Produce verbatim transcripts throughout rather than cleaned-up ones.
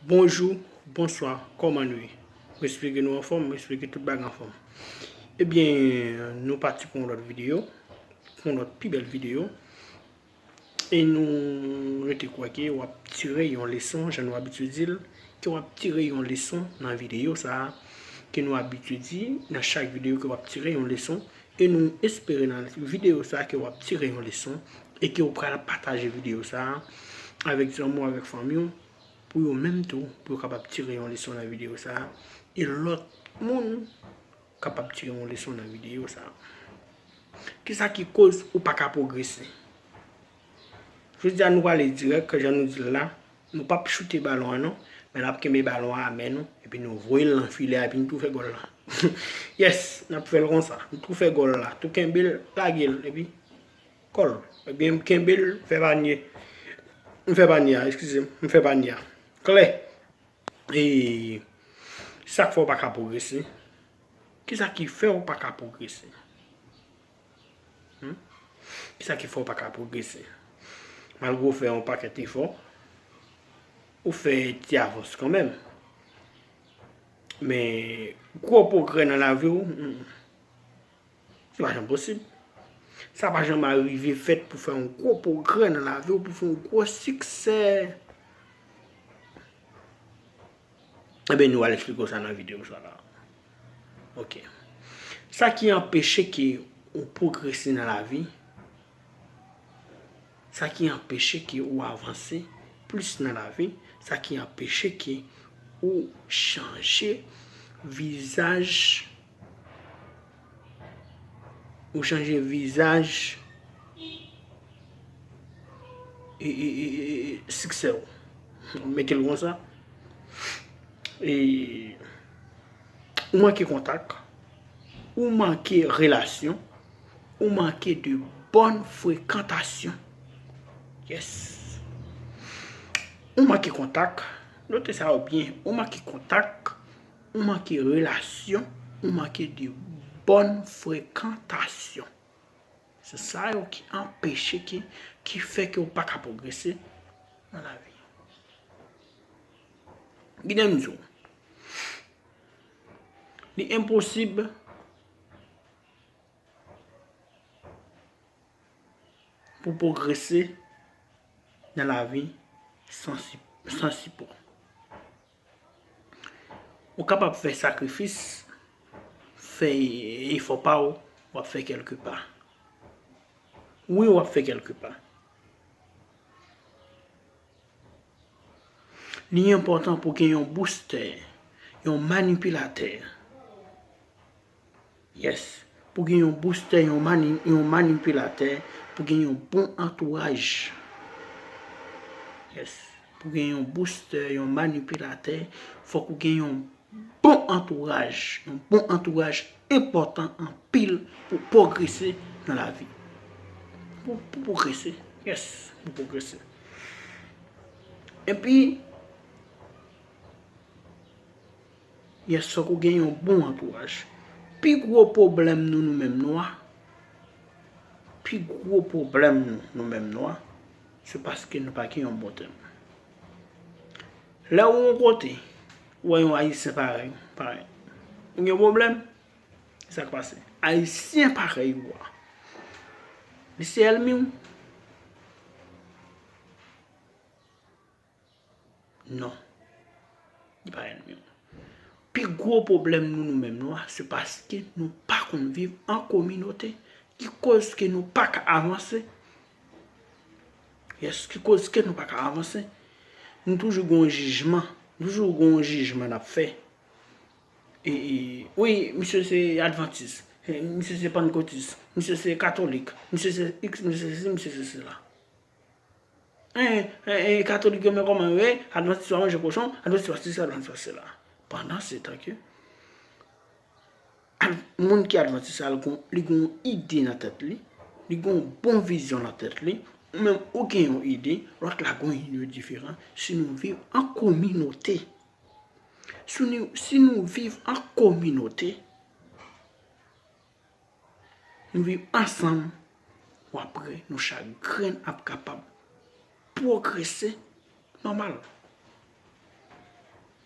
Bonjou, bonswa, kòman nou ye? Mwen espere nou anfòm, mwen espere tout bagay anfòm. Ebyen, nou pati pou yon lòt videyo, pou yon lòt pi bèl videyo. E nou rete kwè ke w ap tire yon leson, jan nou abitye di l, ke w ap tire yon leson nan videyo sa a, ke nou abitye di nan chak videyo ke w ap tire yon leson. E nou espere nan videyo sa a ke w ap tire yon leson e ke w pral pataje videyo sa a avèk zanmi w, avèk fanmi w, pou yo menm tou, pou yo kapab tire yon leson nan videyo sa a. E lòt moun kapab tire yon leson nan videyo sa a. Kisa ki koz ou pa ka pwogrese? Jodi a nou prale dirèk, jan nou di l la, nou p ap choute balon an non, men n ap kenbe balon an a men nou, epi nou voye l nan filè a, epi nou tou fè gòl la. Yes, n ap fè l konsa, nou tou fè gòl la, tou kenbe l, lage l, epi kòl. Ebyen, m kenbe l, fè panye. M fè panye a, eskize m, m fè panye a. Klè. E sa k fè w pa ka pwogrese? Kisa ki fè w pa ka pwogrese? Hmm? Kisa ki fè w pa ka pwogrese? Malgre w fè yon pakèt efò, ou fè ti avans kanmenm. Men, gwo pwogrè nan lavi w, hmm, se pa janm posib. Sa pa janm arive fèt pou fè yon gwo pwogrè nan lavi w, pou fè yon gwo siksè. Ebyen, nou al eksplike w sa nan videyo sa la. Ok. Sa ki anpeche ke ou pwogrese nan lavi, sa ki anpeche ke ou avanse plis nan lavi, sa ki anpeche ke ou chanje vizaj, ou chanje vizaj e, e, e, e, e, siksè w. Mete l konsa. E, ou manke kontak, ou manke relasyon, ou manke de bòn frekantasyon. Yes. Ou manke kontak, note sa yo byen, ou manke kontak, ou manke relasyon, ou manke de bòn frekantasyon. Se sa yo ki anpeche, ki, ki fè ke w pa ka pwogrese nan lavi. Gide m di w, li enposib pou pwogrese nan lavi san si-, san sipò. Ou kapab fè sakrifis, fè efò pa w, w ap fè kèlke pa. Wi, w ap fè kèlke pa. Li enpòtan pou gen yon boustè, yon manipilatè. Yes. Pou gen yon boustè, yon mani-, yon manipilatè, pou gen yon bon antouraj. Yes. Pou gen yon boustè, yon manipilatè, fòk ou gen yon bon antouraj. Yon bon antouraj enpòtan anpil pou pwogrese nan lavi. Pou, pou pwogrese. Yes, pou pwogrese. Epi, yes, fòk ou gen yon bon antouraj. Pi gwo pwoblèm nou, nou menm nwa, pi gwo pwoblèm nou, nou menm nwa, se paske nou pa gen yon bon tèm. Lè ou yon kote, ou wè yon Ayisyen parèy, parèy. Ou gen pwoblèm? Sa k pase? Ayisyen parèy ou a, li se ènmi w? Non. Li pa ènmi w. Pi gwo pwoblèm nou, nou menm nwa, se paske nou pa konn viv an kominote. Ki koz ke nou pa ka avanse? Yes, ki koz ke nou pa ka avanse? Nou toujou gen yon jijman. Nou toujou gen yon jijman n ap fè. E, e, wi, misye se advantis. E, misye se pannkotis. Misye se katolik. Misye se iks, misye se sesi, misye se sela. En, en, en, katolik yo, men kòman yo ye? Advantis yo pa manje kochon, advantis yo pa sesi, advantis yo pa sela. Pandan se tan ke, ad-, moun ki advantis la, li gon, li gon ide nan tèt li, li gon bon vizyon nan tèt li, ou menm ou gen yon ide, lòt la gon ide diferan. Si nou viv an kominote, si nou, si nou viv an kominote, nou viv ansanm, w ap wè nou chak grenn ap kapab pwogrese nòmal.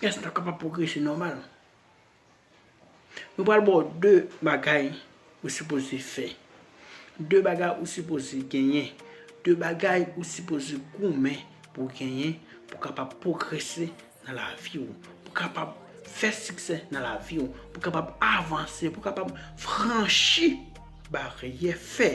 Kès n ap kapab pwogrese nòmal. Nou pral ba w de bagay ou sipoze fè. De bagay ou sipoze genyen. De bagay ou sipoze goumen pou w genyen, pou w kapab pwogrese nan lavi w, pou w kapab fè siksè nan lavi w, pou w kapab avanse, pou w kapab franchi baryè, fè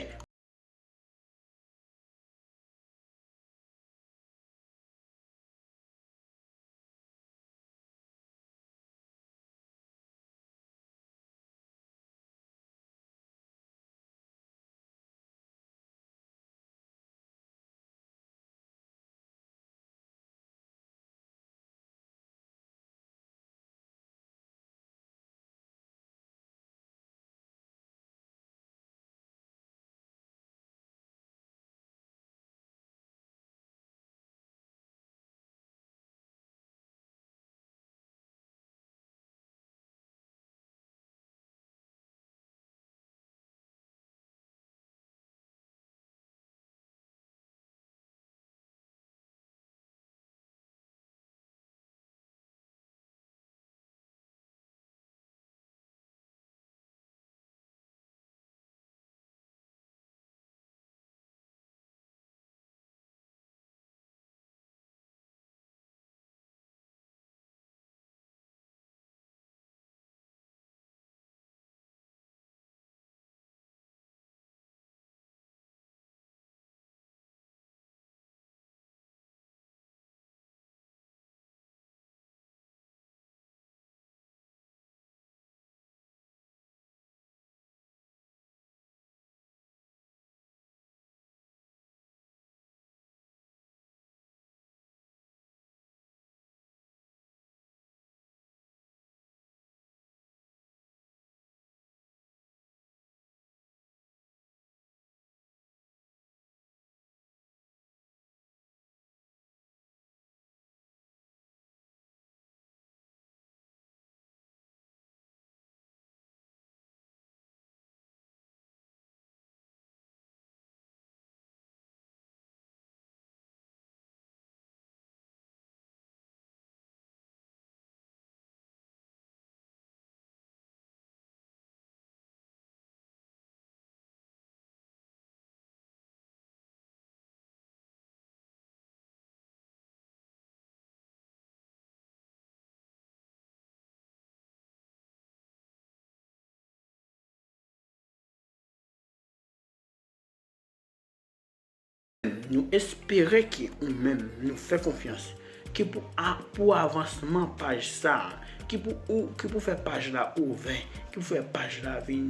Nou espere ke ou menm, nou fè konfyans, ke pou a-, pou avansman paj sa a, ke pou ou, ke pou fè paj la ouvè, ke pou fè paj la vin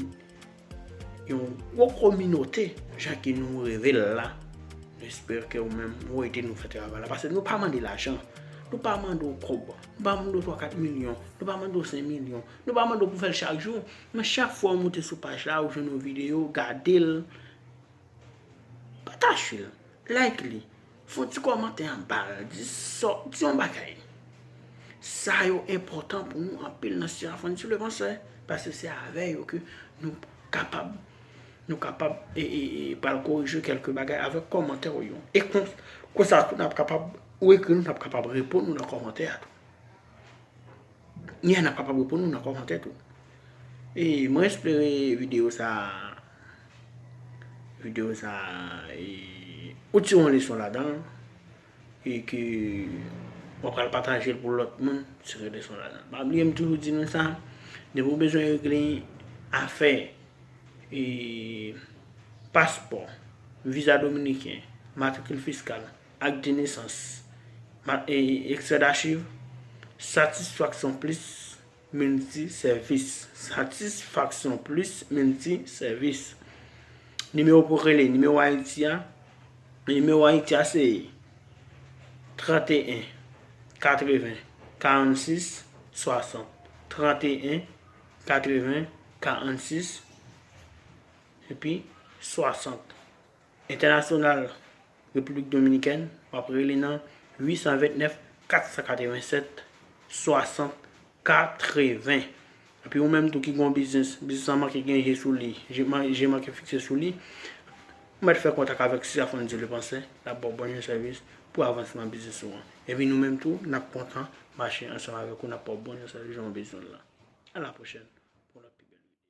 yon gwo kominote, jan ke nou reve l la. Nou espere ke ou menm, ou ede nou fè travay la. Paske nou pa mande lajan. Nou pa mande w kòb. Nou pa mande w twa kat milyon. Nou pa mande w senk milyon. Nou pa mande w pou fè l chak jou. Men chak fwa w moute sou paj la, ou jwenn yon videyo, gade l, pataje l, like li, fè yon ti kòmantè anba l, di sa, di yon bagay. Sa yo enpòtan pou nou anpil nan Stéphane Dieu le Penseur, paske se avè yo ke nou kapab, nou kapab, e, e, e, pral korije kèlke bagay avèk kòmantè w yo. E kon, konsa tou, n ap kapab, ou ekri nou, n ap kapab reponn ou nan kòmantè a tou. Yeah, n ap kapab reponn nou nan kòmantè tou. E mwen espere videyo sa, videyo sa, e, ou tire yon leson ladan l, e ke w pral pataje l pou lòt moun tire leson ladan l. Pa bliye m toujou di nou sa, depi w bezwen regle afè, e, paspò, viza dominiken, matrikil fiskal, ak de nesans, ma-, e, ekstrè dachiv, Satisfaksyon Plis Milti Sèvis. Satisfaksyon Plis Milti Sèvis. Nimewo pou rele, nimewo Ayiti a, nimewo Ayiti a se trant e en katreven karannsis swasant. Trant e en katreven karannsis epi swasant. Entènasyonal, Repiblik Dominikèn, w ap rele nan uit san vennèf kat san katreven sèt swasant katreven. Epi ou menm tou ki gen yon biznis, biznis lan manke gen je sou li, je man-, je manke fikse sou li, ou mèt fè kontak avèk Stéphane Dieu le Penseur, l ap ba w bon jan sèvis pou avansman biznis ou an. Epi nou menm tou, n ap kontan mache ansanm avèk ou, n ap ba w bon nouvèl jan w bezwen l lan. A la pwochèn pou lòt